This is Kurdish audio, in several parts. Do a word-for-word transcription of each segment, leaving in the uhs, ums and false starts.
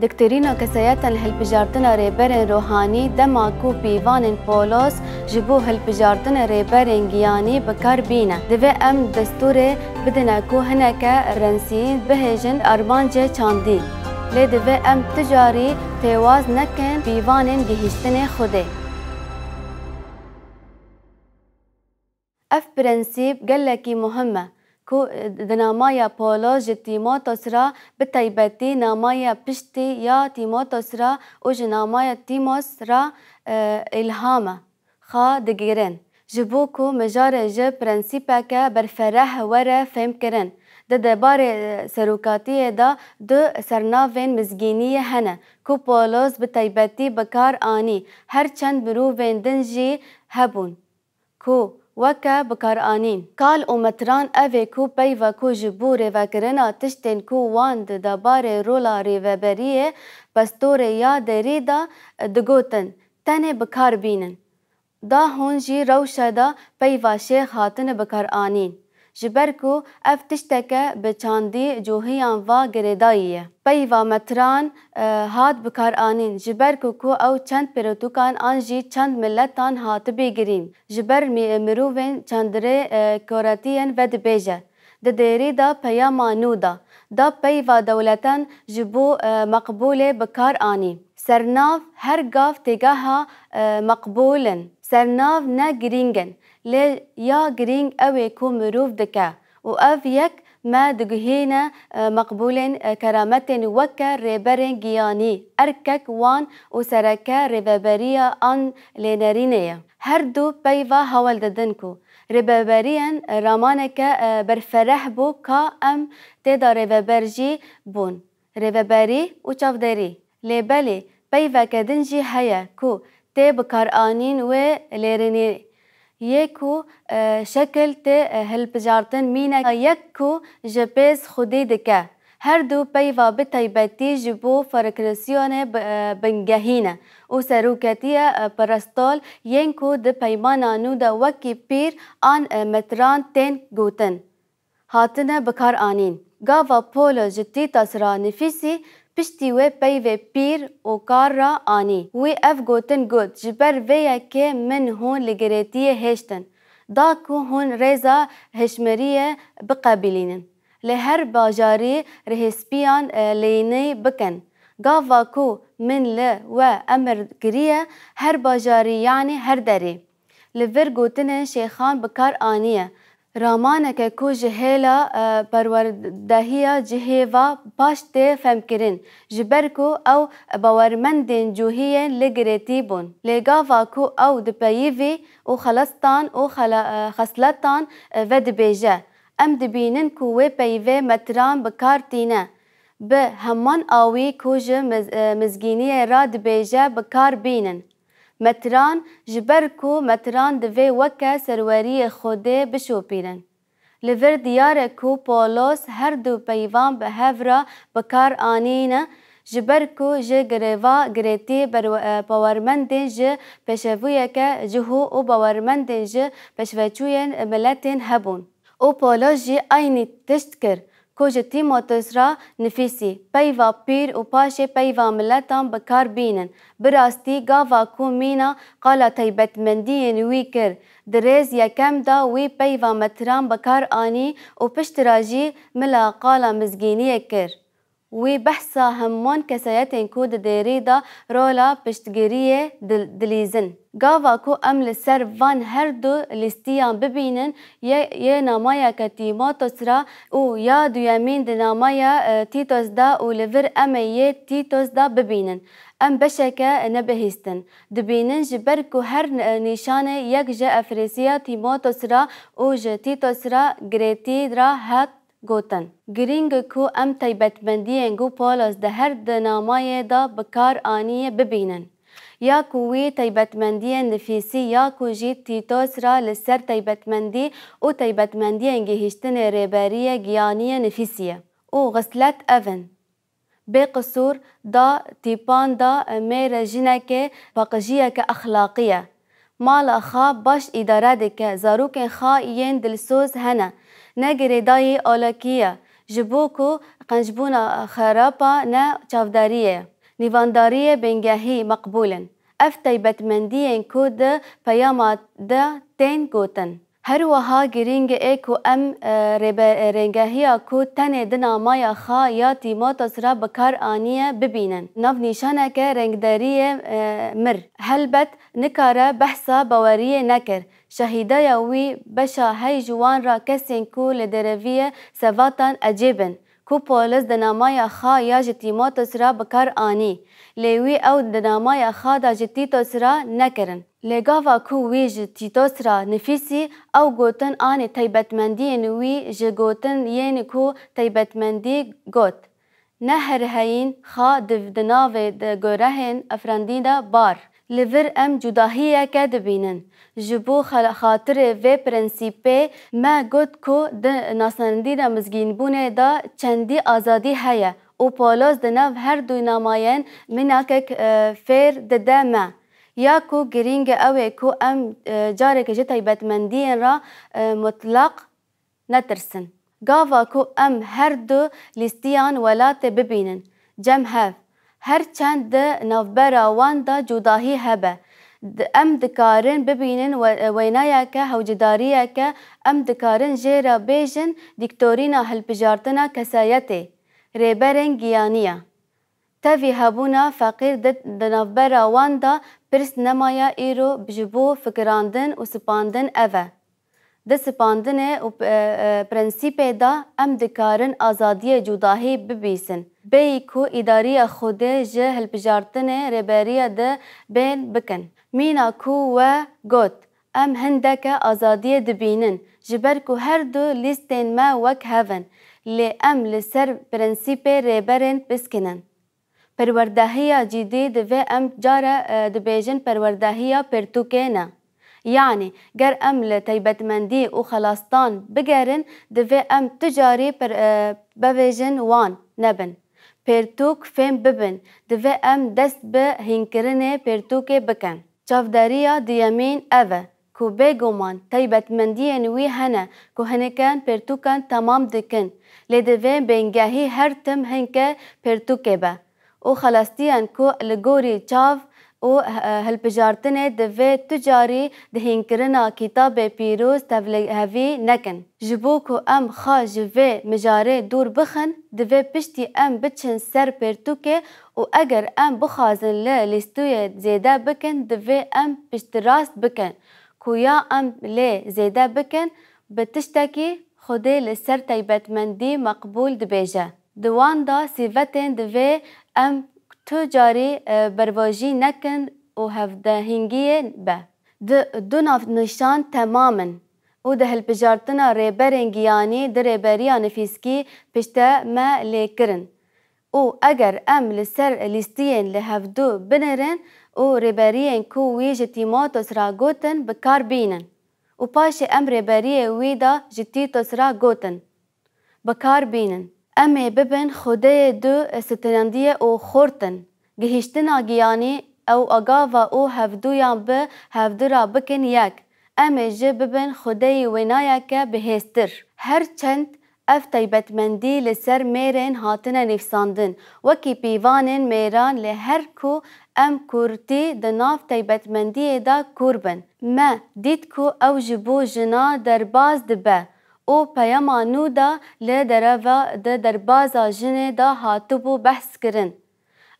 Doktrîna kesayetên hilbijartina rêberên ruhanî dema ku pîvanên Polos ji bo hilbijartinê rêberên giyanî bi kar bîne. Divê em destûrê bidine ku hineke prensîb bihêjin armancê çandî. Lê divê em tu carî pêwaz nekin pîvanên gihîştinê Xwedê. Ev prensîb gelekî muhim e ku, e, di namaya Polos ji Tîmotos re, bi taybetî namaya piştî ya Tîmotos re û ji namaya Tîmos re, e, îlham e, xwe digirin, ji bo ku mijarê ji prensîpeke berfereh were fêmkirin. Di debarê, e, serokatiyê de du sernavên mizgîniyê hene ku Polos bi taybetî bi kar anî, her çend mirovên din jî hebûn ku weke bikaranîn. Kal û metran ev ê ku peyva ku ji bo rêvekirina tiştên ku wan di debarê rola rêveberiyê pestorê ya derî de digotin, tenê bi kar bînin. Da hûn jî rewşe de peyva şêx hatine bikaranîn. Ji ber ku ev tişteke bi çandî cohiyan va girêdayî ye. Peyva metran, e, hat bikaranîn, ji ber ku, ku ew çend pîrotokan an jî çend miletan hatibî girîn, ji ber mî-, mirovên çandirê, e, koretiyên vedibêje. Di dêrî de peyama nû de, da peyva dewletan ji bo, e, meqbûlê bikar anî. Sernav her gav têgeha, e, meqbûl in. Sernav ne girîng in, lê ya girîng ew ê ku mirov dike û ev yek me diguhîne, e, meqbûlên, e, kerametên weke rêberên giyanî, erkek wan û sereke rêveberiya an lênerînê ye. Her du peyva hewl didin ku rêveberiyên ramaneke, e, berfereh bû ka em tê de rêveber jî bûn, rêveberî û çavdêrî. Lê belê peyveke din jî heye ku tê bikaranîn wê lêrinî yê ku, e, şekil tê, e, hilbijartin mîne yek ku ji pêz xwedî dike. Her du peyva bi taybetî ji bo Farkrisyonê bi, e, bingehî ne û seroketiye, e, perestol yên ku di peymana nû de wekî pîr an, e, metran tên gotin, hatine bikaranîn. Gava Polo ji Tîtos re nifîsî, piştî wê peyvê pîr û kar re anî. Wî ev gotin got, ji ber vê yekê min hûn li girêtiyê hêştin, da ku hûn rêza hişmeriyê biqebîlînin. Li her bajarî rihîspiyan, e, lênî bikin. Gava ku min li we emir kiriye, her bajarî, yanî her derî. Li vir gotinên şêxan bi kar aniye. Ramaneke ku ji hêla, e, perwerdehiya cihê ve paş tê femkirin, ji ber ku ew bawermendên cuhiyên li girêtî bûn. Lê gava ku ew dipeyivî û xelestan û xela-, e, xesletan, e, vedibêje, em dibînin ku wê peyvê metran bi kar tîne. Bi heman awî ku ji miz-, e, mizgîniyê re dibêje bi kar bînin. Metran, ji ber ku metran divê weke serweriyê Xwedê bişopînin. Li vir diyar e ku Polos her du peyvan bi hev re bi kar anîne, ji ber ku ji girêva girêtî berwe-, e, bawermendên ji pêşevûyeke cihû û bawermendên ji pêşveçûyên miletên hebûn. Û Polos jî eynî tişt kir ku ji Tîmoteos re nifîsî, peyva pîr û paşê peyva miletan bi kar bînin. Bi rastî, gava ku mîna qala taybetmendiyên wî kir, di rêz yekem de wî peyva metran bi kar anî û piştre jî mila qala mizgîniyê kir. Wî behsa hemûn kesayetên ku di dêrî de rola piştgiriyê dil-, dilîzin. Gava ku em li ser van her du lîstiyan bibînin, yê, yê namayeke Tîmotos re û ya duyemîn di namaya, e, Tîtos de û li vir em ê yê Tîtos de bibînin. Em beşeke nebihîstin dibînin, ji ber ku her, e, nîşanê yek ji Efrêsiya Tîmotos re û ji Tîtos re girêtî re hat gotin. Girîng e ku em taybetmendiyên ku Polos di her du namayê de bi kar aniye bibînin. Ya ku wî taybetmendiyên nifîsî ya ku jî Tîtos re li ser taybetmendî û taybetmendiyên gihîştinê rêberiyê giyaniyê nifîsiye. Û xislet ev in. Bê qisûr da tîpan da mêre jinekê paqijiyeke exlaqî ye. Mala xwe baş îdare dike, zarokên xwe yên dilsoz hene. Ne girêdayî olakî ye. Ji bo ku Qencbûna xerapa ne çavdariyê ye. Nîvandariyê bêngehî meqbûl in. Ev taybetmendiyên ku di peyama de tên gotin. Her wiha girîng e ku em, e, rêbe-, e, rêngehiya ku tenê di namaya xwe ya Tîmotos re bi kar aniye bibînin. Navnîşaneke rengderiyê, e, mir. Helbet nikare behsa baweriyê nekir. Şehîdaya wî beşa hey ji wan re kesên ku li dereviyê sevatan ecêb in. Ku Polos di namaya xwe ya ji Tîmotos re bi kar anî, lê wî ew di namaya xwe de ji Tîtos re nekirin. Lê gava ku wî ji Tîtos re nifîsî, ew gotin anî taybetmendiyên wî ji gotin yên ku taybetmendî got, ne her heyîn xwe di, di navê di gorehên efrendî de bar. Li vir em cudahiyeke dibînin. Ji bo xela-, xatirê vê prensîpê me got ku di nasnandina mizgînbûnê de çendî azadî heye û Polos di nav her du namayên mînakek, e, fêr dide me. Ya ku girîng e ew ê ku em, e, careke ji taybetmendiyên re, e, mutlaq netirsin. Gava ku em her du lîstiyan welatê bibînin cem hev, her çend di navbera wan de cudahî hebe, di-, em dikarin bibînin we-, wêneyeke hewcedariyeke, em dikarin jê re bêjin dîktorîna hilbijartina kesayetê, rêberên giyaniya. Tevî hebûna feqîr di, di navbera wan de pirs nemaye, îro ji bo fikirandin û spandin ev e. Di spandinê û, e, e, prensîpê de em dikarin azadiyê cudahî bibîsin, bêyî ku îdariya Xwedê ji hilbijartinê rêberiya di bên bikin. Mîna ku we got, em hindeke azadiyê dibînin, ji ber ku her du lîstên me wek hev in, lê em li ser prensîpê rêberên biskinin. Perwerdehiya cîdî divê em care, e, dibêjin perwerdehiya pirtûkê ne. Yanî, ger em li taybetmendî û xelastan bigerin, divê em tu carî per-, e, bibêjin wan nebin. Pirtûk fêm bibin, divê em dest bi hînkirinê pirtûkê bikin. Çavderiya duyemîn ev e ku bêguman taybetmendiyên wî hene ku hinekên pirtûkan temam dikin, lê divê bêngehî her tim hinke pirtûkê be û xelastiyên ku li gorî çav û, eh, hilbijartinê divê tu carî di hînkirina Kitabê Pîroz tevlihevî nekin. Ji bo ku em xwe ji vê mijarê dûr bixin, divê piştî em biçin ser pirtûkê û eger em bixwazin li lîstûyê zêde bikin, divê em piştrast bikin ku ya em lê zêde bikin, bi tiştekî Xwedê li ser taybetmendî meqbûl dibêje. Di wan de sîvetên divê em tu carî, e, bervajî nekin û hevdehingiyê be. Di du navnîşan temam in û di hilbijartina rêberên giyanî di rêberiya nifîskî pişte me lê kirin. Û eger em li ser lîstiyên li hevdu binirin û rêberiyên ku wî ji Tîmotos re gotin bi kar bînin û paşê em rêberiyê wî de ji Tîtos re gotin, bi kar bînin. Em ê bibin Xwedêyê du sitnandiyê û xurt in. Gihîştina giyanî ew agava û hevduyan bi hevdu re bikin yek. Em ê jî bibin Xwedêyî wênayeke bihêztir. Her çend ev taybetmendî li ser mêrên hatine nivîsandin, wekî pîvanên mêran, lê her ku em kurtî di nav taybetmendiyê de kûr bin. Me dît ku ew ji bo jina derbaz dibe û peyama nû de li dereva di derbaza jinê de hatibû behs kirin.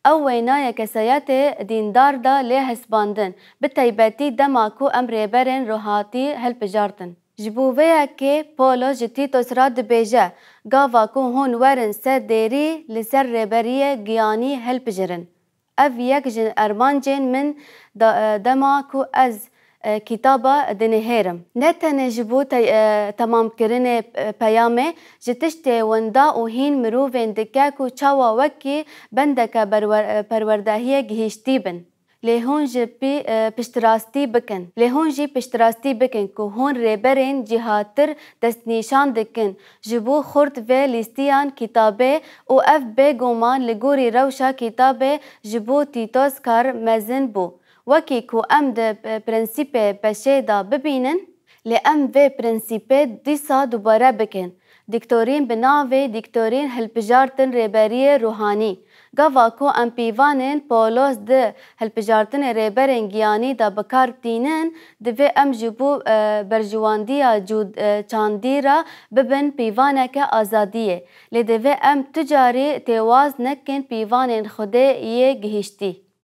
Ew wênayê kesayetê dîndar de lê hesibandin, bi taybetî dema ku em rêberên ruhatî hilbijartin. Ji bo vê yekê Polo ji Tîtos re dibêje, gava ku hûn werin ser dêrî li ser rêberiyê giyanî hilbijirin. Ev yek ji armancên min da, dema ku ez, e, kitaba dinihêrim. Ne tenê ji bo te-, e, temamkirinê, e, peyamê, ji tiştê winda û hîn mirovên dike ku çawa wekî bendeke berwer-, e, perwerdehiyê gihîştî bin. Lê hûn jî pî-, e, piştrastî bikin. Lê hûn jî piştrastî bikin ku hûn rêberên cîhatir destnîşan dikin ji bo xurt vê lîstiyan kitabê û ev bêguman li gorî rewşa kitabê ji bo Tîtos kar mezin bû. Wekî ku em di, e, prensîpê peşê de bibînin, lê em vê prensîpê dîsa dubare bikin. Diktorîn bi navê diktorîn hilbijartin rêberiyê ruhanî. Gava ku em pîvanên polos di hilbijartinê rêberên giyanî de bi kar tînin, divê em ji bo, e, berjiwandiya cûd-, e, çandî re bibin pîvaneke azadiyê. Lê divê em tu carî têwaz nekin pîvanên Xwedê yê gihiştî.